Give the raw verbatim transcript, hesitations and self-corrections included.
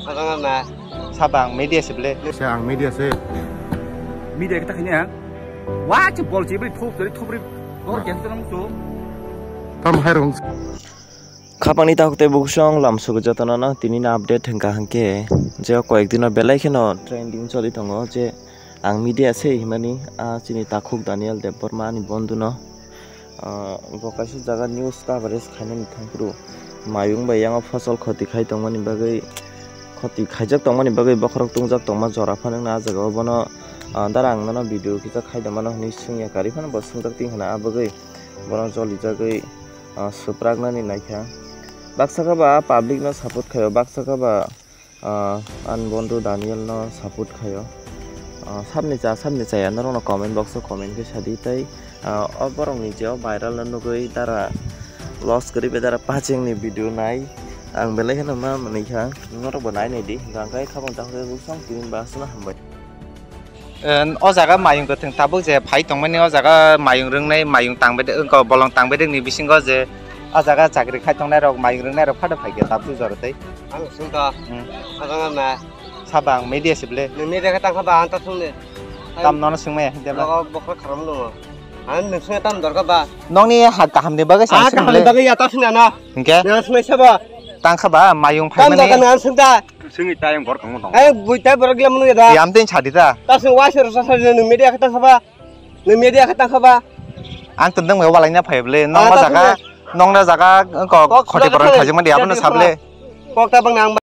Saba ang media se ble. Se ang media se. Media kita kini ya. Wah, cebol cebri thup dari thup ri. Dor gen tu nang tu. Tam hai rong. Khapangni takhuk tei buksong lamsugo jotono no tini no update hwnkha hwnkhe je koyek dino belai kheno trending choli tongo je ang media se himani a chini takhuk Daniel Debbarma ani bondhuno, ah, bo kaisa jaga news coverage khainani thangphuru mayung bai yango phosol khoti khai tongmani bagwi, khoti khaijak tongmani bagwi bokhorok tungjak tongma jora phano wngna a jaga o bono, ah, dara ang nono video kisa khai tongmano hinwi swngya kari phano bo swngjak tong hwna a bagwi bono jolijagwi, ah, swpraknani naikha. Baksa khe ba public no support khaio, baksa khe ba, ah, ani bondhu Daniel no support khaio. Ah, sabni cha, sabni chaya, norokno comment box o comment khe sadi tei, ah, o borokni je o viral no nugwi dara loss kwrwi bai dara pachengni video nai. Ang belai kheno ma manwi kha, norokbo nai nai di, hwnkhe khabang takhuk tei buksong tini ba aswkno hambai. En, o jaga mayung kwthwng tabuk je phai tongmani, o jaga mayung rwngnai, mayung tangbai de, wngkha bolong tangbai de ni bisingo je o jaga chakri khai tongnai rok, mayung rwngnai rok phado phai khe tabuk jora tei. Ang sungkha. Hmm. Ang ang na. Saba ang media se ble. Nwng media khe tangkha ba ang ta sungni. Tam nono sungmaya, dia ba. Logo bokhok kharam dong. Ang nwng sungya tam dorkha ba. Nongni ha kaham ni bagwi sa sung le. Ah, kaham ni bagwi ya ta sungya na. Hingke? Nwng sungya sabo. Tangkha ba mayung phai mani. Tam jaga nwng sung ta. Sini tayang bor tongmo tong. Eh, bui tai borok gila munu da. Yam tin chadi ta. Ta sini wai sero sa sa nung media khatang khaba. Nung media khatang khaba. Ang tundang me walai na phai ble. Nong ma jaga, nong na jaga ko khoti borok thajima dia bono sable. Kok ta bang nang.